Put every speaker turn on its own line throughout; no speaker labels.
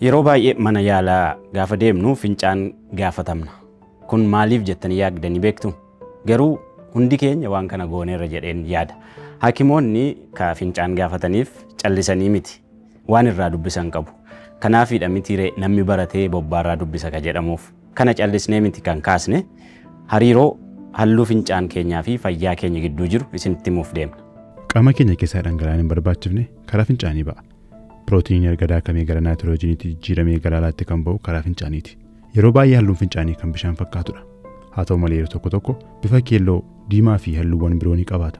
Yeroo baay'ee mana yaalaa gaafa deemnu fincaan gaafatamna. Kun maaliif jettanii yaaddanii beektu? Garuu hundi keenya waan kana gooneerra jedheen yaada. Hakimoonni ka fincaan gaafataniif callisanii miti. Waan irraa dubbisan qabu. Kanaafidha mitiiree namni baratee bobbaarraa dubbisa ka jedhamuuf. Kana callisnee miti kan kaasne hariiroo halluu fincaan keenyaa fi fayyaa keenya gidduu jiru isinitti himuuf deemna.
Qaama keenya keessaa dhangala'aan hin barbaachifne karaa fincaanii ba'a. Pirootiiniin erga daakamee gara naayitiroojiiniitti jijjiiramee gara alaatti kan ba'u karaa fincaaniiti. Yeroo baay'ee halluun fincaanii kan bishaan fakkaatudha. Haa ta'u malee yeroo tokko tokko bifa keelloo, diimaa fi halluuwwan biroo ni qabaata.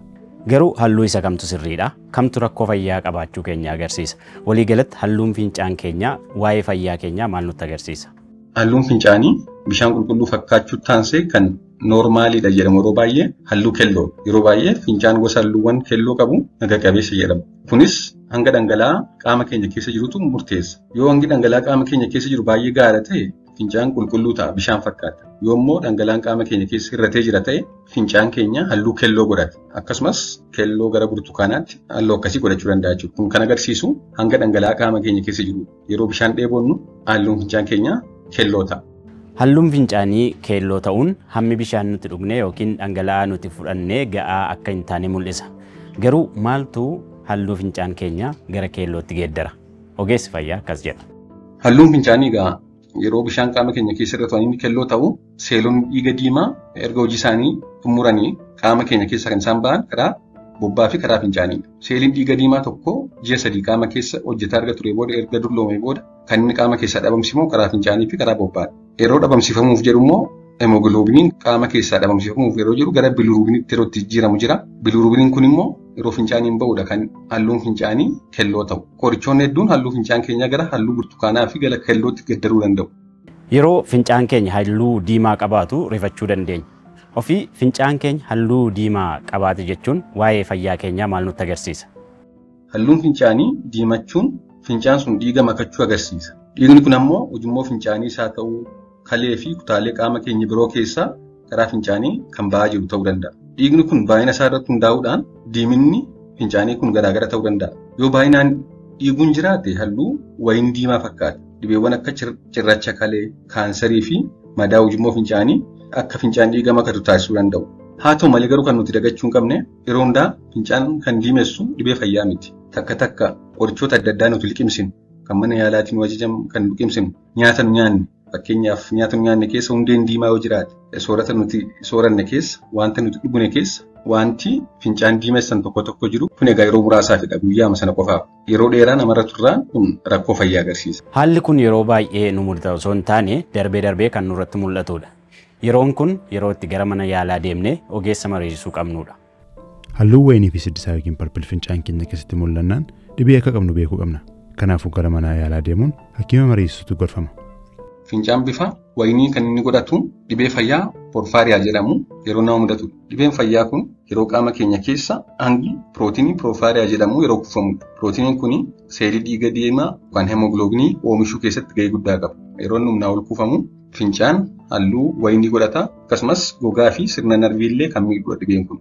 Garuu halluu isa kamtu sirriidha? Kamtu rakkoo fayyaa qabaachuu keenya agarsiisa? Waliigalatti halluun fincaan keenyaa waa'ee fayyaa keenyaa maal nutti agarsiisa?
Halluun fincaanii bishaan qulqulluu fakkaachuu taansee kan noormaaliidha jedhamu yeroo baay'ee halluu keelloo. Yeroo baay'ee fincaan gosa halluuwwan keelloo qabu naga qabeessa jedhama. Kunis hanga dhangala'aa qaama keenya keessa jirutu murteessa. Yoo hangi dhangala'aa qaama keenya keessa jiru baay'ee gaara ta'e fincaan qulqulluu ta'a, bishaan fakkaata. Yoo immoo dhangala'aan qaama keenya keessa hir'atee jira ta'e fincaan keenya halluu keelloo godhata. Akkasumas keelloo gara burtukaanaatti halluu akkasii godhachuu danda'a jechuudha. Kun kan agarsiisu hanga dhangala'aa qaama keenya keessa jiru. Yeroo bishaan dheebonnu halluun fincaan keenya keelloo ta'a.
Halluun fincaanii keelloo ta'uun hammi bishaan nuti dhugne yookiin dhangala'aa nuti fudhannee ga'aa akka hin taane mul'isa. Garuu maaltu halluu fincaan keenya gara keellootti geeddara? Ogeessi fayyaa akkas jedha.
Halluun fincaanii egaa yeroo bishaan qaama keenya keessa irra inni keelloo ta'u seelonni dhiiga diimaa erga hojii isaanii xumuranii qaama keenya keessa kan isaan ba'an karaa bobbaa fi karaa fincaaniidha. Seeliin dhiiga diimaa tokko ji'a 3 qaama keessa hojjetaa erga ture booda erga dulloomee booda kan inni qaama keessaa dhabamsifamu karaa fincaanii fi karaa bobbaadha. Yeroo dhabamsifamuuf jedhu immoo hemoogiloobiiniin qaama keessaa dhabamsifamuuf yeroo jedhu gara biliruubiniitti yeroo itti jijjiiramu jira. Biliruubiniin kun immoo yeroo fincaaniin ba'uudha kan halluun fincaanii keelloo ta'u. Qorichoonni hedduun halluu fincaan keenyaa gara halluu burtukaanaa fi gara keellootti geeddaruu danda'u.
Yeroo fincaan keenya halluu diimaa qabaatu rifachuu dandeenya. Ofii fincaan keenya halluu diimaa qabaate jechuun waa'ee fayyaa keenyaa maal nutti agarsiisa?
Halluun fincaanii diimachuun fincaan sun dhiiga makachuu agarsiisa. Dhiigni kun ammoo ujummoo fincaanii isaa ta'uu kalee fi kutaalee qaama keenya biroo keessaa karaa fincaanii kan ba'aa jiru ta'uu danda'a. Dhiigni kun baay'ina isaa irratti hundaa'uudhaan diiminni fincaanii kun garaagara ta'uu danda'a. Yoo baay'inaan dhiiguun jiraate halluu wayin diimaa fakkaata. Dhibeewwan akka cirracha kalee, kaansarii fi madaa ujummoo fincaanii akka fincaan dhiiga makatu taasisuu danda'u. Haa ta'u malee garuu kan nuti dagachuu hin qabne yeroo hundaa fincaan kan diimessu dhibee fayyaa miti. Takka takka qorichoota adda addaa nuti liqimsinu kan mana yaalaatiin ajajamu kan liqimsinu nyaata nu nyaanne fakkeenyaaf nyaata nu nyaanne keessa hundeen diimaa yoo jiraate soorata nuti sooranne keessa wanta nuti dhugne keessa wanti fincaan diimessan tokko tokko jiru kun egaa yeroo muraasaafidha guyyaama sana qofaaf. Yeroo dheeraa namarra turraan kun rakkoo fayyaa agarsiisa.
Haalli kun yeroo baay'ee nu mudata osoo hin taane darbee darbee kan nurratti mul'atudha. Yeroon kun yeroo itti gara mana yaalaa deemnee ogeessa mariisisuu qabnudha.
Halluu wayinii fi siddisaa yookiin parpil fincaan keenya keessatti mul'annaan dhibee akka qabnu beekuu qabna. Kanaafuu gara mana yaalaa deemuun hakiima mariisisuutu gorfama.
Fincaan bifa wayinii kan inni godhatu dhibee fayyaa porfaariyaa jedhamu yeroo nama mudatu. Dhibeen fayyaa kun yeroo qaama keenya keessa hangi pirootinii porfaariyaa jedhamu yeroo kuufamudha. Pirootiin kun seelii dhiiga diimaa yookaan hemoogiloobiinii oomishuu keessatti gahee guddaa qaba. Yeroo inni humnaa ol kuufamu fincaan halluu wayinii godhata. Akkasumas gogaa fi sirna narvii illee kan miidhudha dhibeen kun.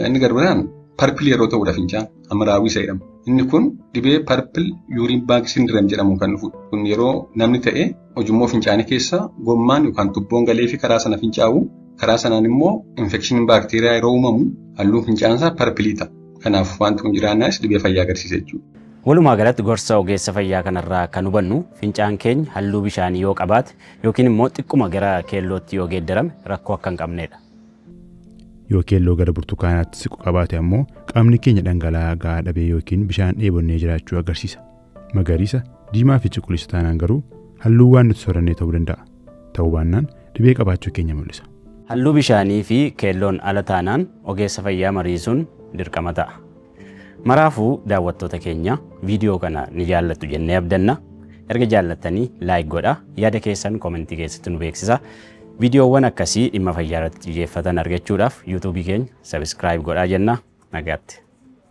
Inni garbiraan parpil yeroo ta'udha fincaan amaraawwii isa jedhama. Inni kun dhibee parpil yuuriin baag sindireem jedhamuun kan dhufudha. Kun yeroo namni ta'e ujummoo fincaanii keessa gommaan yookaan tubboon galee fi karaa sana fincaa'u karaa sanaan immoo infekshiniin baakteeriyaa yeroo uumamu halluun fincaansaa parpilii ta'a. Kanaaf wanti kun jiraannaanis dhibee fayyaa agarsiisa jechuudha.
Walumaa galatti gorsa ogeessa fayyaa kanarraa kan hubannu fincaan keenya halluu bishaanii yoo qabaate yookiin immoo xiqquma gara keellootti yoo geeddarame rakkoo akka hin qabnedha.
Yoo keelloo gara burtukaanaatti siqu qabaate ammoo qaamni keenya dhangala'aa gahaa dhabee yookiin bishaan dheebonnee jiraachuu agarsiisa. Magariisa, diimaa fi cuquliisa taanaan garuu halluu waan nuti soorannee ta'uu danda'a. Ta'uu baannaan dhibee qabaachuu keenya mul'isa.
Halluu bishaanii fi keelloon ala taanaan ogeessa fayyaa mariisuun dirqama ta'a. Maraafuu daawwattoota keenya viidiyoo kana ni jaallattu jennee abdanna. Erga jaallattanii laayik godhaa, yaada keessan koomentii keessatti nu beeksisa. Viidiyoowwan akkasii dhimma fayyaa irratti xiyyeeffatan argachuudhaaf yuutuubii keenya sabiskiraayib godhaa jenna. Nagaatti.